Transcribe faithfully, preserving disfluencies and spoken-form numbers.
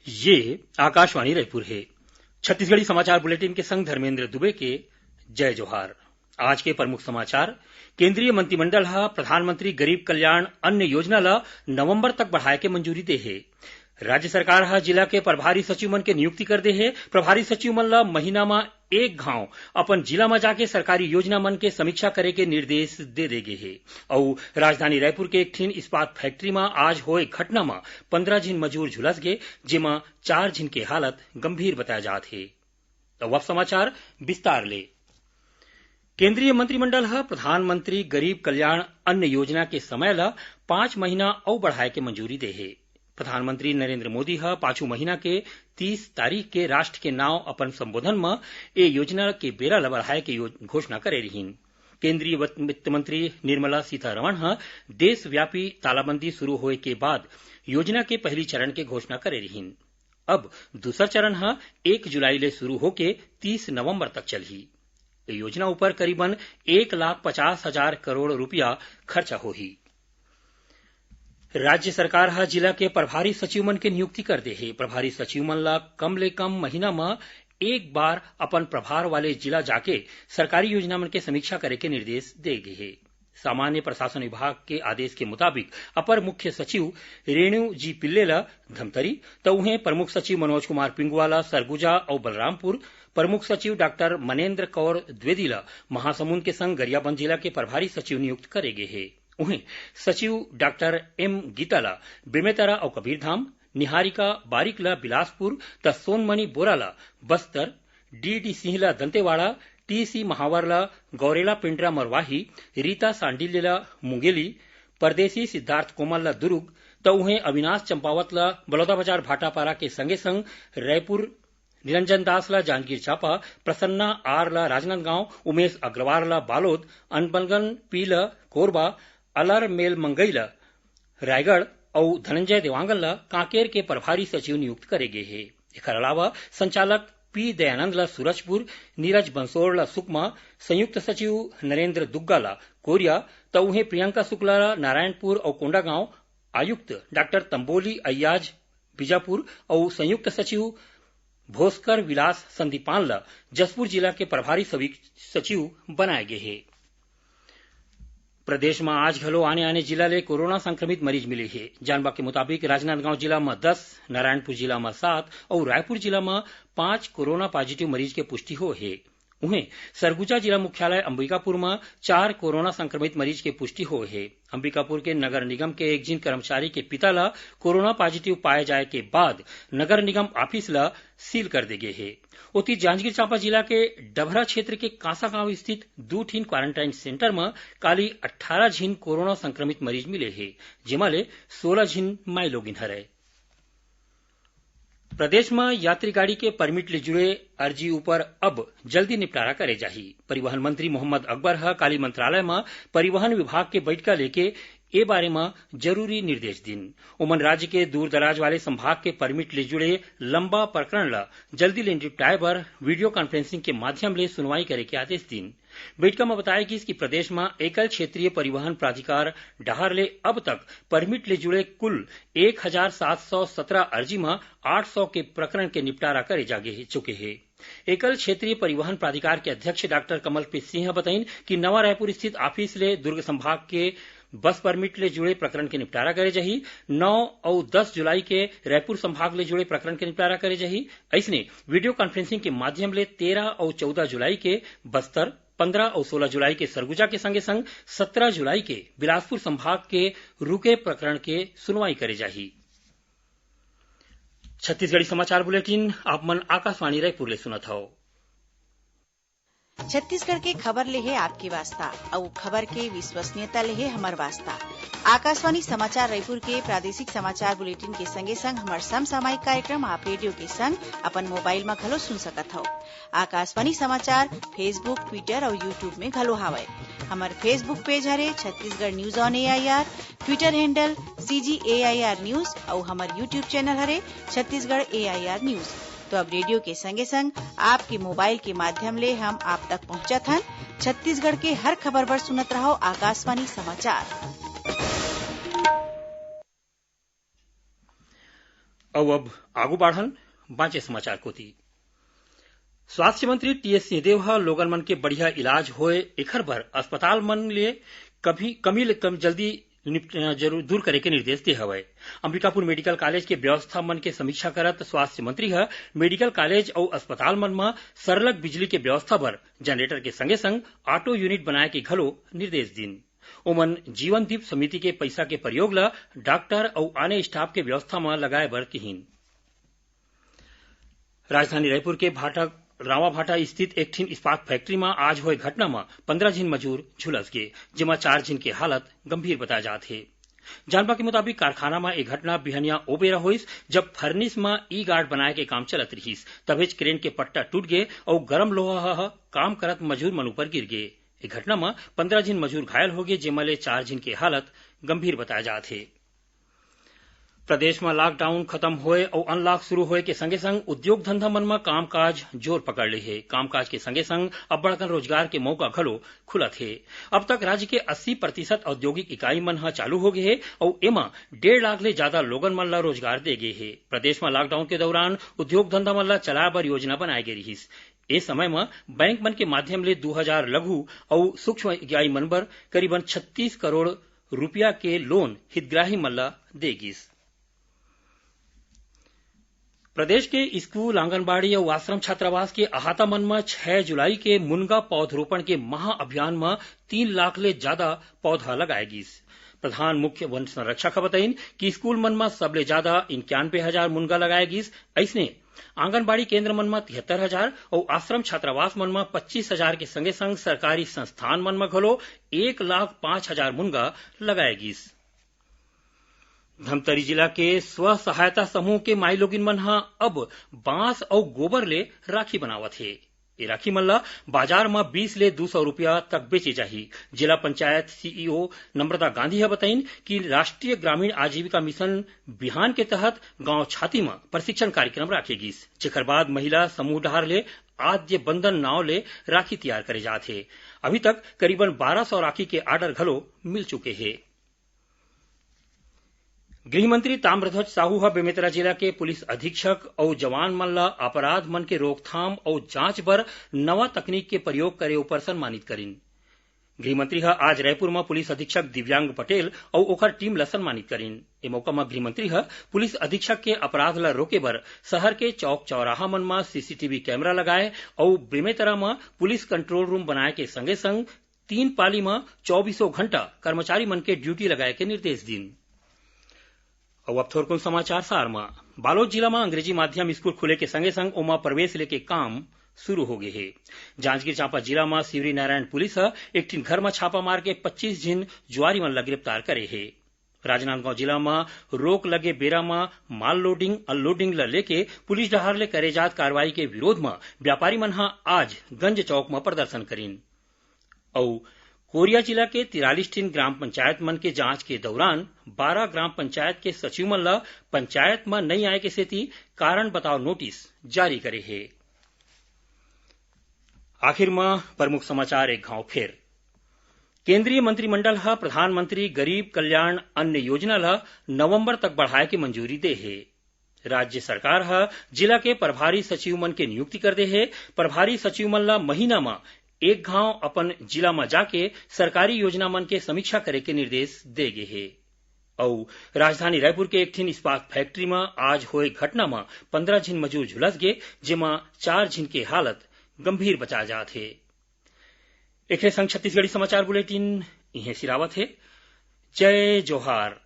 ये आकाशवाणी रायपुर हे। छत्तीसगढ़ी समाचार बुलेटिन के संग धर्मेंद्र दुबे के जय जोहार। आज के प्रमुख समाचार। केंद्रीय मंत्रिमंडल ह प्रधानमंत्री गरीब कल्याण अन्न योजना ल नवंबर तक बढ़ाए के मंजूरी दे हे। राज्य सरकार ह जिला के प्रभारी सचिव मन के नियुक्ति कर दे हे। प्रभारी सचिव मन ल महीना म एक घांव अपन जिला म जाके सरकारी योजना मन के समीक्षा करे के निर्देश दे दे गे हे। अउ राजधानी रायपुर के एक ठिन इस्पात फैक्ट्री म आज होए घटना म पंद्रह झिन मजूर झुलस गे, जेमा चार झिन के हालत गंभीर बताए जात हे। त अब समाचार विस्तार ले। केंद्रीय मंत्रिमंडल ह प्रधानमंत्री गरीब कल्याण अन्न योजना के समय ल पांच महीना अउ बढ़ाए के मंजूरी दे हे। प्रधानमंत्री नरेंद्र मोदी ह पाछू महीना के तीस तारीख के राष्ट्र के नांव अपन संबोधन म ए योजना के बेरा ल बढ़ाए के यो-, घोषणा करे रिहीन। केंद्रीय वित-, वित्त मंत्री निर्मला सीतारमण ह देशव्यापी तालाबंदी शुरू होए के बाद योजना के पहली चरण के घोषणा करे रिहीन। अब दूसर चरण ह एक जुलाई ले शुरू होके तीस नवंबर तक चलही। ए योजना ऊपर करीबन एक लाख पचास हजार करोड़ रुपया खर्चा होही। राज्य सरकार ह जिला के प्रभारी सचिव मन के नियुक्ति कर दे हे। प्रभारी सचिव मन ल कम ले कम महीना म एक बार अपन प्रभार वाले जिला जाके सरकारी योजना मन के समीक्षा करे के निर्देश दे गे हे। सामान्य प्रशासन विभाग के आदेश के मुताबिक अपर मुख्य सचिव रेणु जी पिल्ले ल धमतरी, त उहें प्रमुख सचिव मनोज कुमार पिंगुआ ल सरगुजा अउ बलरामपुर, प्रमुख सचिव डॉक्टर मनेंद्र कौर द्विवेदी ल महासमुंद के संग गरियाबंद जिला के प्रभारी सचिव नियुक्त करे गे हे। उहें सचिव डॉक्टर एम गीता ल बेमेतरा अउ कबीरधाम, निहारिका बारिक ल बिलासपुर, त सोनमणि बोरा ल बस्तर, डीडी सिंह ल दंतेवाड़ा, टीसी महावर ल गौरेला पेंड्रा मरवाही, रीता सांडिल्य ल मुंगेली, परदेसी सिद्धार्थ कोमल ल दुरुग, त उहें अविनाश चंपावत ल बलौदाबाजार भाटापारा के संगे संग रायपुर, निरंजन दास ल जांजगीर चांपा, प्रसन्ना आर ल राजनांदगांव, उमेश अग्रवाल ल बालोद, अनबलगन पी ल कोरबा, अलर मेल मंगई ल रायगढ़ अउ धनंजय देवांगन ल कांकेर के प्रभारी सचिव नियुक्त करे गे हे। एखर अलावा संचालक पी दयानंद ल सूरजपुर, नीरज बंसोड़ ल सुकमा, संयुक्त सचिव नरेंद्र दुग्गा ल कोरिया, त उहें प्रियंका शुक्ला ल नारायणपुर अउ कोंडागांव, आयुक्त डॉक्टर तंबोली अय्याज बीजापुर अउ संयुक्त सचिव भोस्कर विलास संदीपान ल जशपुर जिला के प्रभारी सवि-, सचिव बनाए गे हे। प्रदेश म आज घलो आने-आने जिला ले कोरोना संक्रमित मरीज मिले हे। जानबा के मुताबिक, राजनांदगांव जिला म दस, नारायणपुर जिला म सात अउ रायपुर जिला म पांच कोरोना पॉजिटिव मरीज के पुष्टि होए हे। उहें, सरगुजा जिला मुख्यालय अंबिकापुर म चार कोरोना संक्रमित मरीज के पुष्टि होए हे। अंबिकापुर के नगर निगम के एक झिन कर्मचारी के पिता ल कोरोना पॉजिटिव पाए जाए के बाद नगर निगम ऑफिस ल सील कर दे गे हे। ओती, जांजगीर चांपा जिला के डभरा क्षेत्र के कांसागांव स्थित दू ठिन क्वारंटाइन सेंटर म काली अट्ठारह झिन कोरोना संक्रमित मरीज मिले हे, जेमा ले सोलह झिन माईलोगिन हरय। प्रदेश म यात्री गाड़ी के परमिट ले जुड़े अर्जी ऊपर अब जल्दी निपटारा करे जाही। परिवहन मंत्री मोहम्मद अकबर ह काली मंत्रालय म परिवहन विभाग के बइठका लेके ए बारे म जरूरी निर्देश दिन। ओमन राज्य के दूर-दराज वाले संभाग के परमिट ले जुड़े लंबा प्रकरण ल जल्दी ले निपटाए बर वीडियो कॉन्फ्रेंसिंग के माध्यम ले सुनवाई करे के आदेश दिन। बइठका म बताए गिस कि प्रदेश म एकल क्षेत्रीय परिवहन प्राधिकार डहार ले अब तक परमिट ले जुड़े कुल एक हजार सात सौ सत्रह अर्जी म आठ सौ के प्रकरण के निपटारा करे जा गे हे, चुके हे। एकल क्षेत्रीय परिवहन प्राधिकार के अध्यक्ष डॉक्टर कमलप्रीत सिंह ह बताइन कि नवा रायपुर स्थित ऑफिस ले दुर्ग संभाग के बस परमिट ले जुड़े प्रकरण के निपटारा करे जाही। नौ अउ दस जुलाई के रायपुर संभाग ले जुड़े प्रकरण के निपटारा करे जाही। अइसने वीडियो कॉन्फ्रेंसिंग के माध्यम ले तेरह अउ चौदह जुलाई के बस्तर, पंद्रह अउ सोलह जुलाई के सरगुजा के संगे संग सत्रह जुलाई के बिलासपुर संभाग के रुके प्रकरण के सुनवाई करे जाही। छत्तीसगढ़ी समाचार बुलेटिन आप मन आकाशवाणी रायपुर ले सुनत हव। छत्तीसगढ़ के खबर ले हे आपके वास्ता, अउ खबर के विश्वसनीयता ले हे हमर वास्ता। आकाशवाणी समाचार रायपुर के प्रादेशिक समाचार बुलेटिन के संगे संग हमर समसामयिक कार्यक्रम आप रेडियो के संग अपन मोबाइल म घलो सुन सकत हव। आकाशवाणी समाचार Facebook, Twitter अउ YouTube में घलो हावय। हमर Facebook पेज हरे Chhattisgarh News on A I R, Twitter handle C G A I R News अउ हमर YouTube चैनल हरे Chhattisgarh A I R News। तो अब रेडियो के संगे संग आपके मोबाइल के माध्यम ले हम आप तक पहुंचत हन। छत्तीसगढ़ के हर खबर बर सुनत रहव आकाशवाणी समाचार। अउ अब आगू बाढ़न बांचे समाचार कोति। स्वास्थ्य मंत्री टीएस सिंहदेव ह लोगन मन के बढ़िया इलाज होए, एखर बर अस्पताल मन ले कभी कमी ले कम जल्दी निप-, अ, जरूर दूर करे के निर्देश दे हवय। अंबिकापुर मेडिकल कॉलेज के व्यवस्था मन के समीक्षा करत स्वास्थ्य मंत्री ह मेडिकल कॉलेज अउ अस्पताल मन म सरलग बिजली के व्यवस्था बर जनरेटर के संगे संग ऑटो यूनिट बनाए के घलो निर्देश दिन। ओमन जीवन दीप समिति के पइसा के प्रयोग ल डॉक्टर अउ आने स्टाफ के व्यवस्था म लगाए बर किहिन। राजधानी रायपुर के भाटा, रावाभाटा स्थित एक ठिन इस्पात फैक्ट्री म आज होए घटना म पंद्रह झिन मजूर झुलस गे, जेमा चार झिन के हालत गंभीर बताए जात हे। जानबा के मुताबिक, कारखाना म ए घटना बिहनिया ओ बेरा होइस, जब फर्निस म ई गार्ड बनाए के काम चलत रिहिस, तभेच क्रेन के पट्टा टूट गे अउ गरम लोहा ह काम करत मजूर मन ऊपर गिर गे। ए घटना म पंद्रह झिन मजूर घायल होगे, जेमा ले चार झिन के हालत गंभीर बताए जात हे। प्रदेश म लॉकडाउन खत्म होए अउ अनलॉक शुरू होए के संगे संग उद्योग धंधा मन म कामकाज जोर पकड़ ले हे। कामकाज के संगे संग अब्बड़ अकन रोजगार के मौका घलो खुलत हे। अब तक राज्य के अस्सी प्रतिशत औद्योगिक इकाई मन ह चालू हो गे हे अउ एमा डेढ़ लाख ले जादा लोगन मन ल रोजगार दे गे हे। प्रदेश म लॉकडाउन के दौरान उद्योग धंधा मन ल चलाए बर योजना बनाए गे रिहिस। ए समय म बैंक मन के माध्यम ले दू हजार लघु अउ सूक्ष्म इकाई मन बर करीबन छत्तीस करोड़ रुपया के लोन हितग्राही मन ल दे गिस। प्रदेश के स्कूल, आंगनबाड़ी अउ आश्रम छात्रावास के अहाता मन म छह जुलाई के मुनगा पौधरोपण के महाअभियान म तीन लाख ले जादा पौधा लगाए गिस। प्रधान मुख्य वन संरक्षक ह बताइन कि स्कूल मन म सबले जादा इक्यानवे हजार मुनगा लगाए गिस। अइसने आंगनबाड़ी केंद्र मन म तिहत्तर हजार अउ आश्रम छात्रावास मन म पच्चीस हजार के संगे संग सरकारी संस्थान मन म घलो एक लाख पांच हजार मुनगा लगाए गिस। धमतरी जिला के स्व सहायता समूह के माईलोगिन मन ह अब बांस अउ गोबर ले राखी बनावत हे। ए राखी मन ल बाजार म बीस ले दू सौ रुपया तक बेचे जाही। जिला पंचायत सीईओ नम्रता गांधी ह बताइन कि राष्ट्रीय ग्रामीण आजीविका मिशन बिहान के तहत गांव छाती म प्रशिक्षण कार्यक्रम राखे गिस, जेकर बाद महिला समूह डहार ले आद्य बंधन नाव ले राखी तैयार करे जात हे। अभी तक करीबन बारह सौ राखी के आर्डर घलो मिल चुके हे। गृह मंत्री ताम्रध्वज साहू ह बेमेतरा जिला के पुलिस अधीक्षक अउ जवान मन ल अपराध मन के रोकथाम अउ जांच बर नवा तकनीक के प्रयोग करे उपर सम्मानित करिन। गृह मंत्री ह आज रायपुर म पुलिस अधीक्षक दिव्यांग पटेल अउ ओखर टीम ल सम्मानित करिन। ए मौका म गृह मंत्री ह पुलिस अधीक्षक के अपराध ल रोके बर शहर के चौक चौराहा मन म सीसीटीवी कैमरा लगाए अउ बेमेतरा म पुलिस कंट्रोल रूम बनाए के संगे संग तीन पाली म चौबीसों घंटा कर्मचारी मन के ड्यूटी लगाए के निर्देश दिन। अउ अब थोरकुन समाचार सार म। बालोद जिला म अंग्रेजी माध्यम स्कूल खुले के संगे संग ओमा प्रवेश लेके काम शुरू हो गे हे। जांजगीर चांपा जिला म शिवरीनारायण पुलिस ह एक ठिन घर म छापा मार के पच्चीस झिन जुआरी मन ल गिरफ्तार करे हे। राजनांदगांव जिला म रोक लगे बेरा म माल लोडिंग, अनलोडिंग ल लेके पुलिस डहार ले करे जात कार्रवाई के विरोध म व्यापारी मन ह आज गंज चौक म प्रदर्शन करिन। अउ कोरिया जिला के तिरालीस ठिन ग्राम पंचायत मन के जांच के दौरान बारह ग्राम पंचायत के सचिव मन ल पंचायत म नइ आए के सेती कारण बताओ नोटिस जारी करे हे। आखिर म प्रमुख समाचार एक घांव फेर। केंद्रीय मंत्रिमंडल ह प्रधानमंत्री गरीब कल्याण अन्न योजना ल नवंबर तक बढ़ाए के मंजूरी दे हे। राज्य सरकार ह जिला के प्रभारी सचिव मन के नियुक्ति कर दे हे। प्रभारी सचिव मन ल महीना म एक घांव अपन जिला म जाके सरकारी योजना मन के समीक्षा करे के निर्देश दे गे हे। अउ राजधानी रायपुर के एक ठिन इस्पात फैक्ट्री म आज होए घटना म पंद्रह झिन मजूर झुलस गे, जेमा चार झिन के हालत गंभीर बताए जात हे। एखरे संग छत्तीसगढ़ी समाचार बुलेटिन इहें सिरावत हे। जय जोहार।